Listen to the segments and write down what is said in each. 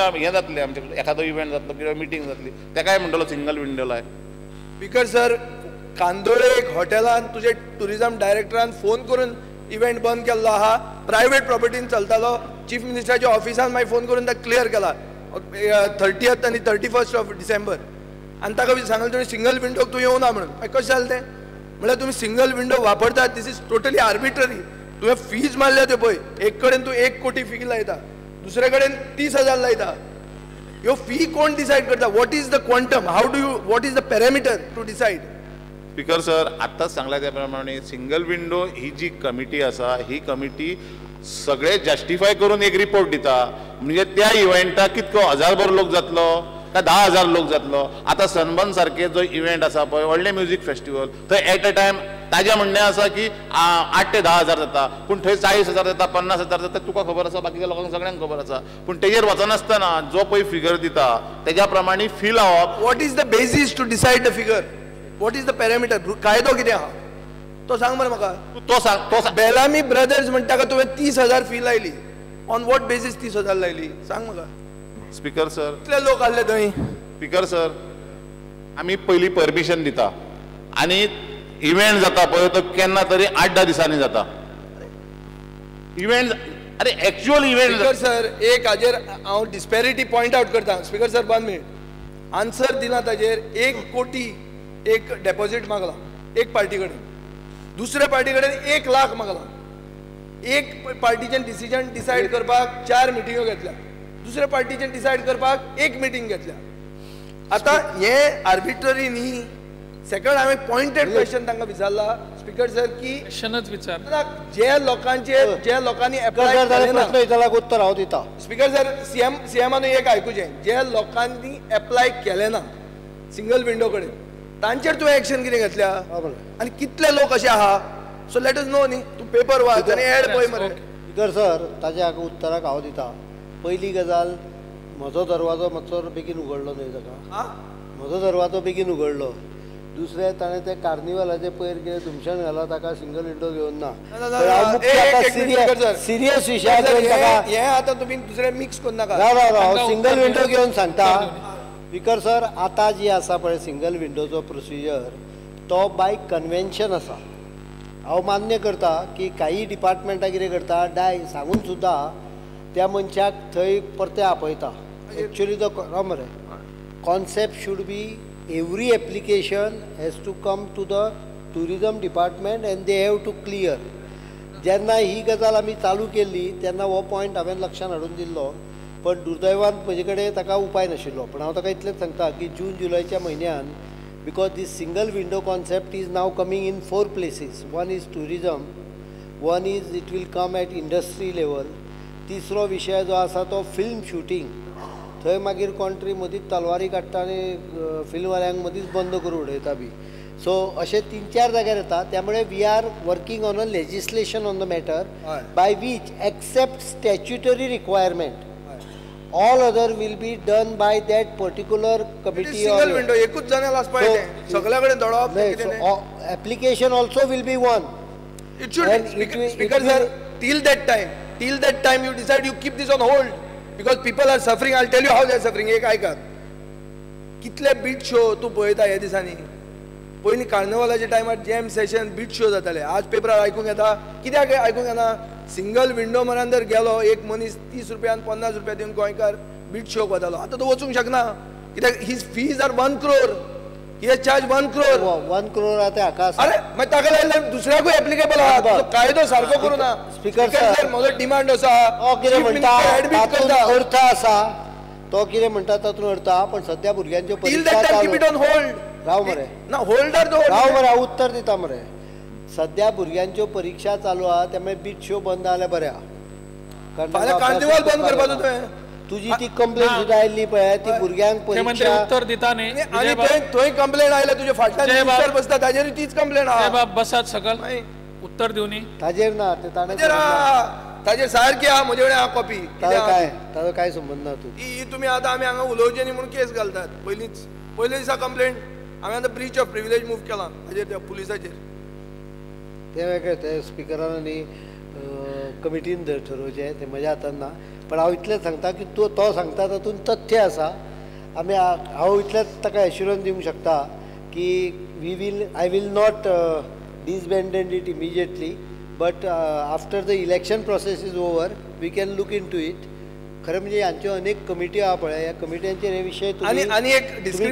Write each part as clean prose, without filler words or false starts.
हें जातलें आमचें, एखादो इव्हेंट जातलो किंवा मिटींग जातली, तेकाय म्हणटलो सिंगल विंडो लाय. स्पीकर सर, कांदोळे एक हॉटेलान तुजे टुरिजम डायरेक्टरान फोन करून इव्हेंट बंद केल्लो आहा. प्रायवेट प्रॉपर्टीन चलतालो. चीफ मिनिस्टराच्या ऑफिसान मागीर फोन करून ताका क्लियर केला 30th आनी 31st of December. आनी ताका सांगलें तुमी सिंगल विंडोक तूं येवना म्हणून. मागीर कशें जालें तें? म्हणल्यार तुमी सिंगल विंडो वापरतात. This is totally arbitrary. तुवें फीज मारल्या त्यो पळय, एक कडेन तूं 1 कोटी फी लायता, दुसरे कडेन 30,000 लायता. ह्यो फी कोण डिसायड करता? What is the quantum? How do you, what is the parameter to decide? Speaker sir, आत्ताच सांगला त्या प्रमाणे सिंगल विंडो ही जी कमिटी आसा, ही कमिटी सगळे जस्टिफाय करून एक रिपोर्ट दिता. म्हणजे त्या इव्हेंटाक कितको 1000 लोक जातलो काय 10,000 लोक जातलो. आतां सनबर्न सारके जो इव्हेंट आसा पळय, व्हडलें म्युजीक फेस्टिवल, थंय एट अ टायम ताजें म्हणणें आसा की 8 ते 10,000 जाता, पूण थंय 40,000 जाता, 50,000 जाता. तुका खबर आसा, बाकीच्या लोकांक सगळ्यांक खबर आसा. पूण तेजेर वचनासतना जो पळय फिगर दिता तेज्या प्रमाणे फी लावप. What is the basis to decide the figure? What is the parameter? कायदो कितें आहा तो सांग मरे म्हाका. तो सांग, तो सांग. बेलामी ब्रदर्स म्हणटा का तुवें 30,000 फी लायली. ऑन what basis 30,000 लायली सांग म्हाका. स्पीकर सर, कितले लोक आहले थंय? स्पीकर सर, आमी पयलीं परमिशन दिता आनी इव्हेंट जाता पळय तो केन्ना तरी 8-10 दिसांनी जाता इव्हेंट. अरे एक्चुअल इव्हेंट. स्पीकर सर, एक हाजेर हांव डिस्पॅरिटी पॉयंट आउट करता. Speaker sir, 1 minute. Answer दिला ताजेर. 1 कोटी एक डेपॉझीट मागला एक पार्टी कडेन, दुसऱ्या पार्टी कडेन 1 लाख मागला. एक पार्टीचें डिसिजन डिसायड करपाक 4 मिटिंगो घेतल्या, दुसऱ्या पार्टीचें डिसायड करपाक 1 मिटींग घेतल्या. आतां हें आर्बिट्ररी न्ही. सेकंड, हांवें पॉयंटेड क्वेश्चन तांकां विचारला स्पीकर सर की क्वेश्चनच विचार, जे लोकांचे जे लोकांनी एप्लाय केलें ना, उत्तर हांव दिता. स्पीकर सर, सीएमान एक आयकुचें, जे लोकांनी एप्लाय केलें ना सिंगल विंडो कडेन तांचेर तुवें एक्शन कितें घेतल्या आनी कितले लोक अशे आहा? सो let us नो न्ही. तूं पेपर वाच आनी एड पळय मरे. स्पीकर सर, ताज्या उत्तराक हांव दिता. पयली गजाल, म्हजो दरवाजो मातसो बेगीन उगडलो न्हय ताका, म्हजो दरवाजो बेगीन उगडलो. दुसरें, ताणें तें कार्निवालाचें पयर कितें धुमशण घालां, ताका सिंगल विंडो घेवन ना. सिरियस विशयाचेर ताका हें आतां तुमी दुसरें मिक्स करनाका. राव, सिंगल विंडो घेवन सांगता. स्पीकर सर, आतां जी आसा पळय सिंगल विंडोचो प्रोसिजर, तो बाय कन्वेन्शन आसा. हांव मान्य करता की काही डिपार्टमेंटां कितें करता, डाय सांगून सुद्दां त्या मनशाक थंय परते आपयता. एक्चुअली तो राव मरे, concept should be every application has to come to the tourism department and they have to clear. जेन्ना ही गजाल आमी चालू केल्ली तेन्ना हो पॉयंट हांवें लक्षान हाडून दिल्लो, पण दुर्दैवान म्हजे कडेन ताका उपाय नाशिल्लो. पण हांव ताका इतलेंच सांगता की जून जुलयच्या म्हयन्यान, because this single window concept is now coming in 4 places. One is tourism, one is it will come at industry level, तिसरो विशय जो आसा तो फिल्म शुटींग. थंय मागीर कोण तरी मदींच तलवारी काडटा आनी फिल्मवाल्यांक मदींच बंद करून उडयता बी. सो अशें 3-4 जाग्यार येता. त्यामुळे we are working on a legislation on the matter by which except statutory requirement all other will be done by that particular committee. Single window एकूच जाणेल आसपा जाय, सगळ्या कडेन दडप. Application also will be one. It should be. Speaker sir, till that time, till that time you decide, you keep this on hold because people are suffering. I will tell you how they are suffering. एक आयकात, कितले beach show तूं पळयता ह्या दिसांनी. पयलीं कार्निवालाच्या टायमार jam Seshan beach show जाताले. आज पेपरार आयकूंक येता. कित्याक आयकूंक येना? सिंगल विंडो म्हऱ्यान जर गेलो एक मनीस 30 रुपया 50 रुपया दिवन गोंयकार बीच शोक वतालो. आतां तो वचूंक शकना कित्याक his fees are 1 crore. He has charge 1 crore. 1 crore आतां हाका. अरे मागीर ताका लायल्यार दुसऱ्याकूय एप्लिकेबल आहा. कायदो सारको करूं ना. स्पीकर सर, म्हजो डिमांड असो आहा, कितें म्हणटा तातूंत अर्थ आसा, तो कितें म्हणटा तातूंत अर्थ आहा. पण सद्या भुरग्यांच्यो परीक्षा राव मरे ना, होल्डर राव मरे, हांव उत्तर दिता मरे. सद्या भुरग्यांच्यो परीक्षा चालू आहा, त्यामुळे बीच शो बंद जाल्यार बरें आहा. कार्निवाल बंद करपाचो तुवें. तुजी ती कंप्लेन सुद्दां आयिल्ली पळय, ती भुरग्यांक परीक्षा उत्तर दिता न्ही. आनी थंय कंप्लेन आयल्या तुजे फाटल्यान बसता ताजेर तीच कंप्लेन आहा. बसात सकल उत्तर दिवनी ताजेर ना, ते ताणें ताजेर सारकी आहा. म्हजे कडेन आहा कॉपी. काय ताजो काय संबंद ना. तूं ही तुमी आतां आमी हांगा उलोवचें न्ही म्हणून केस घालतात. पयलींच पयले दिसा कंप्लेन हांवें आतां ब्रीच ऑफ प्रिविलेज मूव केलां ताजेर, त्या पुलिसाचेर. तें वेगळें, तें स्पिकरान आनी कमिटीन ठरोवचें, तें म्हज्या हातान ना. पण हांव इतलेंच सांगता की तो सांगता तातूंत तथ्य आसा. आमी हांव इतलेंच ताका एश्युरन्स दिवंक शकता की I will not disband it immediately, but after the election process is over we can look into it. खरें म्हणजे हांच्यो अनेक कमिटी आहा पळय, ह्या कमिट्यांचेर हे विशय आनी एक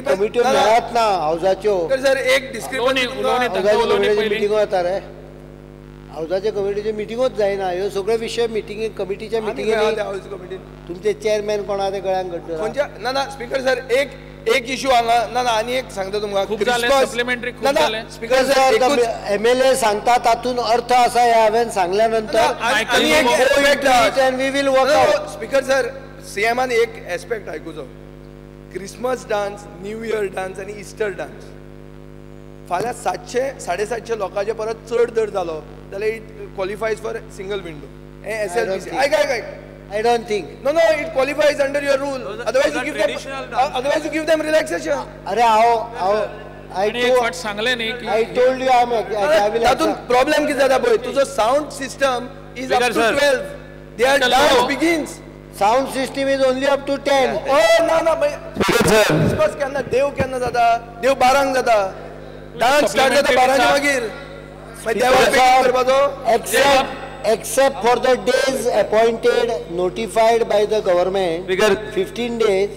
कमिट्यो मेळत ना हावजाच्यो. सर एक डिस्क्रिपन्सी मिटिंगो जाता रे, हावजाच्या कमिटीच्यो मिटिंगोच जायना. ह्यो सगळे विशय मिटिंगे कमिटीच्या मिटिंगेनी तुमचे चेअरमॅन कोण आहा ते गळ्यांक घट्ट. ना ना स्पीकर सर एक एक इशू हांगा ना ना आनी एक सांगता तुमकां. खूब जालें. स्पीकर सर MLA सांगता तातूंत अर्थ आसा हें हांवें सांगल्या नंतर. स्पीकर सर सीएमान एक एस्पेक्ट आयकुचो, Christmas dance, new year dance आनी इस्टर डान्स फाल्यां 700 750 लोकांचे परत चड जर जालो जाल्यार it qualifies for single window. हें SLPC. आयक आयक आयक. I don't think. No, no, it qualifies under your rule. Otherwise you give them. Otherwise you give them relaxation. अरे आओ आओ. I told you I will. तातूंत problem कितें जाता पळय, तुजो sound system is up to 12. Their dance begins. Sound system is only up to 10. Oh ना ना. क्रिसमस केन्ना देव केन्ना जाता? देव 12 जाता. डान्स स्टार्ट जाता 12 मागीर. देवाक करपाचो. Except for the days appointed, notified by the government, 15 days,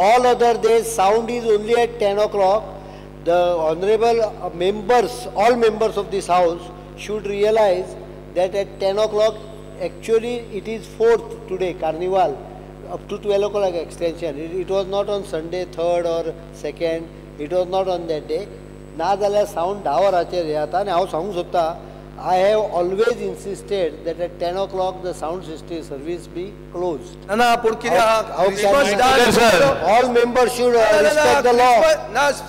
all other days sound is only at 10 o'clock. The honorable members, all members of this house should realize that at 10 o'clock, actually it is 4th today, Carnival, up to 12 o'clock extension. It was not on Sunday, 3rd or 2nd, it was not on that day. ना जाल्यार sound 10 वरांचेर हें जाता. आनी हांव सांगूंक सोदता, I have always insisted that at 10 o'clock the sound system service be closed. Na na, all members should respect the law.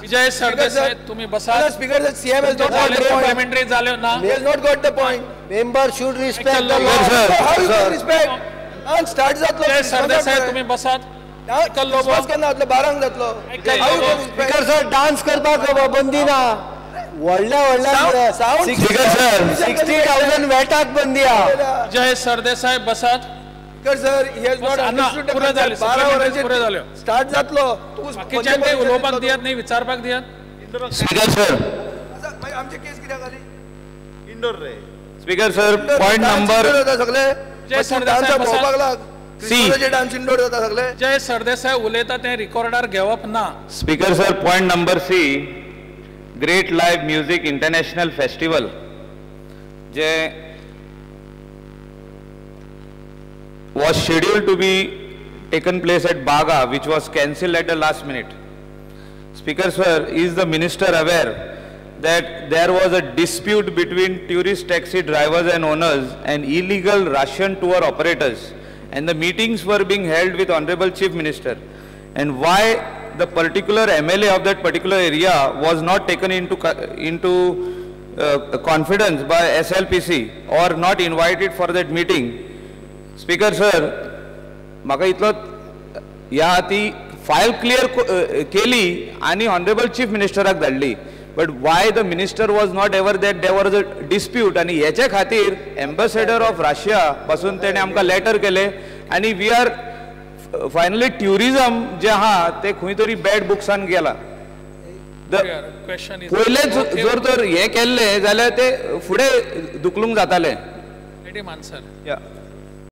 Vijay Sardesai, tumi basa. Speaker sir, CM has not got the point. Supplementary zale na. He has not got the point. Members should respect the law. How you can respect? And start jatlo. Vijay Sardesai, tumi basat. Christmas kenna jatlo? 12 jatlo. How you can respect? Speaker sir, dance karpak bandi na. व्हडल्या व्हडल्या 60,000 वेटाक बंदी आहा. जय सरदेसाय बसात. Speaker sir, he has not understood. पुरो जालें, पुरो जाल्यो. Start जातलो. बाकीच्यांक काही उलोवपाक दियात न्ही, विचारपाक दियात. स्पीकर सर, आमचे केस कित्याक जाली? इंडोर रे. स्पीकर सर, पॉइंट नंबर सगळे जय सरदेसाय भोंवपाक लाग. डान्स इंडोर जाता सगळे. जय सरदेसाय उलयता तें रिकॉर्डार घेवप ना. Speaker sir, point number C, great live music international festival J was scheduled to be taken place at Baga, which was cancelled at the last minute. Speaker sir, is the minister aware that there was a dispute between tourist taxi drivers and owners and illegal Russian tour operators, and the meetings were being held with Honorable Chief Minister, and why the particular MLA of that particular area was not taken into confidence by SLPC or not invited for that meeting? Speaker sir, म्हाका इतलो ह्या ती file clear केली आनी honourable chief मिनिस्टराक धाडली, but why the minister was not ever that there was a dispute. आनी हेचे खातीर एम्बेसेडर ऑफ रशिया पासून तेणें आमकां लेटर केलें आनी we are finally tourism जे आहा ते खंय तरी बॅड बुक्सान गेला. पयलेच जर तर हें केल्लें जाल्यार ते फुडें धुकलूंक जातालें.